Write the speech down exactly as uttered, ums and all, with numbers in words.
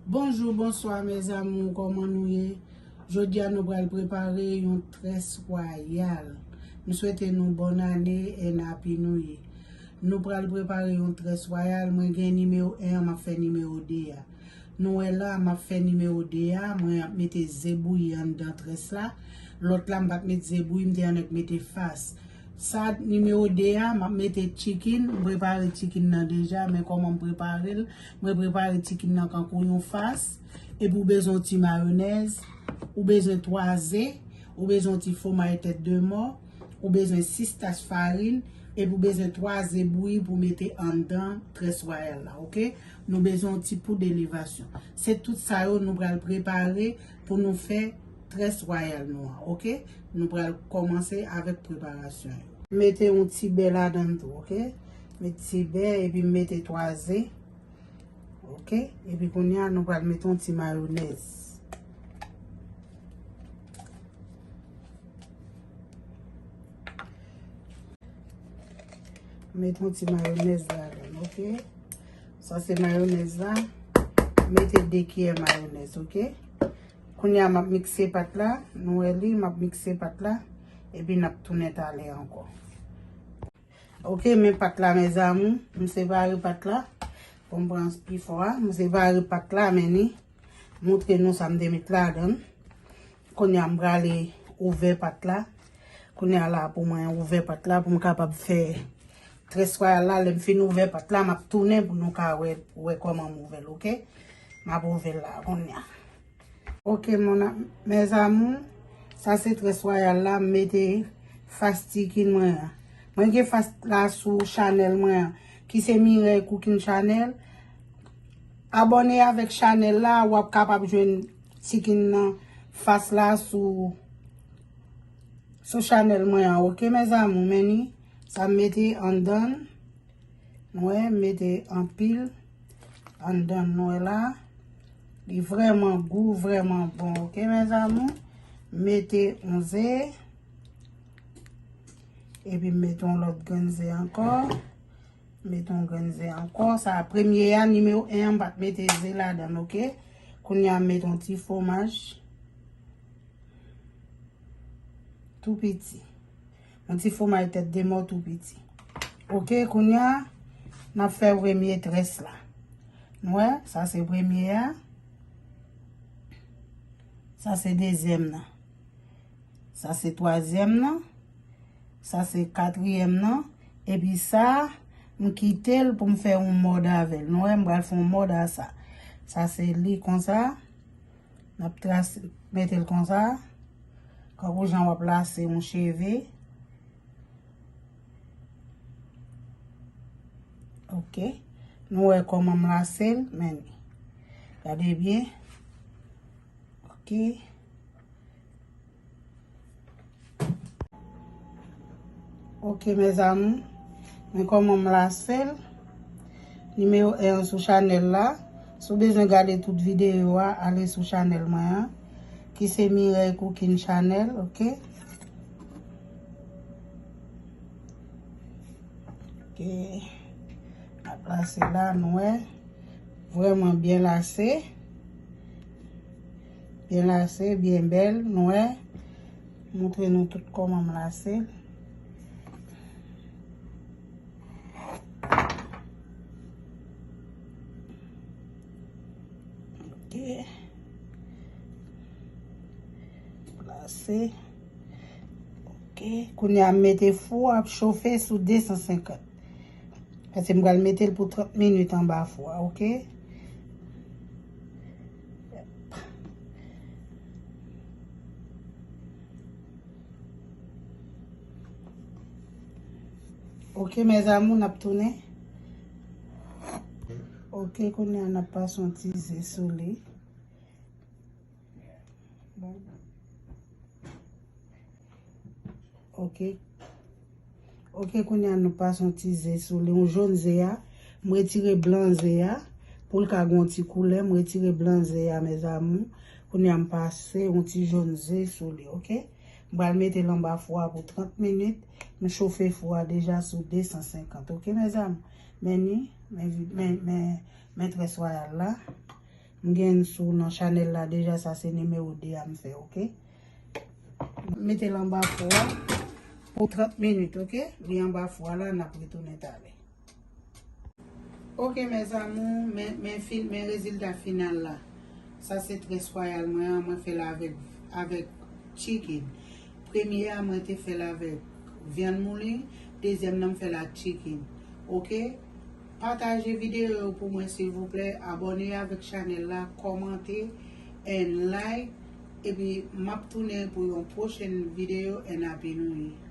Bonjou, bonswa, mes amours, kòman nou ye? Jodi a, nou pral prepare yon très royal. M swete nou bòn ane and happy new year. Nou pral prepare yon très royal. Mwen gen nimewo en an, m ap fè nimewo de a. Nou wè la, m ap fè nimewo de a, mwen ap mete ze bouyi anndan très la. Lòt la, m pa t met ze bouyi, m te annik mete fas. Sa, nimewo de a, m ap mete chicken. M prepare chicken nan deja, men kòman m prepare l? Mwen prepare chicken nan kankou yon fas. Epi ou bezwen yon ti mayonèz, ou bezwen twa ze, ou bezwen yon ti fwomaj tèt de mò, ou bezwen sis tach farin, epi ou bezwen twa ze bouyi pou mete anndan très royal la, oke? Nou bezwen yon ti poud elevasyon. Se tout sa yo nou pral prepare pou nou fè très royal nou an, oke? Nou pral kòmanse avèk preparasyon yo. Mete yon ti bè ladan l tou, oke? Met ti bè epi mete twa ze, oke? Epi kounye a, nou pral mete yon ti mayonèz. Mete yon ti mayonèz ladan, oke? Sa se mayonèz la. Mete de kiyè mayonèz, oke? Kounye a, m ap mikse pat la. Nou wè li, m ap mikse pat la. Epi n ap tounen talè ankò. Oke, men pat la, mes amours. M separe pat la. Pou m pran pi fò a. M separe pat la, men ni. Montre nou sa m te met ladan l. Kounye a, m prale ouvè pat la. Kounye a la, pou mwen ouvè pat la, pou m kapab fè très royal la. Lè m fin ouvè pat la, m ap tounen pou nou ka wè, wè kòman m ouvè l, oke? M ap ouvè l la, kounye a. Oke, mon a-, mes amours, sa se très royal la, m mete fas chicken mwen an. Mwen gen fas la sou chanèl mwen an, ki se Mireille Cooking Channel. Abòne avèk chanèl la, w ap kapab jwenn chicken nan fas la sou, sou chanèl mwen an, oke, mes amours, men ni, sa m mete anndan l. Nou wè, m mete anpil anndan l, nou wè la. Li vrèman gou, vrèman bon, oke, mes amours? M mete yon ze. Epi m mete yon lòt grenn ze ankò. M mete yon grenn ze ankò. Sa premye a, nimewo en an, m pa t mete ze ladan l, oke? Kounye a, m mete yon ti fwomaj. Tou piti. Yon ti fwomaj tèt de mò tou piti. Oke, kounye a, n ap fè premye très la. Nou wè, sa se premye a. Sa se dezyèm nan. Sa se twazyèm nan. Sa se katriyèm nan. Epi sa, m kite l pou m fè yon mòd avè l. Nou wè, m pral fè yon mòd a sa. Sa se li konsa. N ap trase, mete l konsa. Kankou jan w ap lase yon cheve. Oke. Nou wè kòman m lase l, men ni. Gade byen. Oke. Oke, mes amours. Men kòman m lase l. Nimewo en an sou chanèl la. Si w bezwen gade tout videyo a, ale sou chanèl mwen an, ki se Mireille Cooking Channel, oke? Oke. N ap lase la, nou wè. Vrèman byen lase. Byen lase, byen bèl, nou wè. Montre nou tout kòman m lase l. Oke. Lase. Oke. Kounye a, m mete fou a ap chofe sou de san senkant. Paske m pral mete l pou trant minit anba fou a, oke? Oke, mes amours, n ap tounen. Oke, kounye a n ap pase yon ti ze sou li. Bon. Oke. Oke, kounye a nou pase yon ti ze sou li, yon jòn ze a. M retire blan ze a. Pou l ka gen yon ti koulè, m retire blan ze a, mes amours. Kounye a m pase yon ti jòn ze sou li, oke? M pral mete l anba fou a pou trant minit. M chofe fou a deja sou de san senkant, oke, mes amours? Men ni, men, men, men, men très royal la. M gen sou nan chanèl la deja, sa se nimewo de a m fè, oke? Mete l anba fou a pou trant minit, oke? Li anba fou a la, n ap retounen talè. Oke, mes amours, men, men, fin, men rezilta final la. Sa se très royal mwen an, mwen fè l avèk, avèk chicken. Premye a, mwen te fè l avèk vyann mouli, dezyèm nan, m fè l ak chicken. Oke? Pataje videyo yo pou mwen, silvouplè. Abòne avèk chanèl la, kòmante, and like. Epi, m ap tounen pou yon pwochèn videyo, and Happy New Year.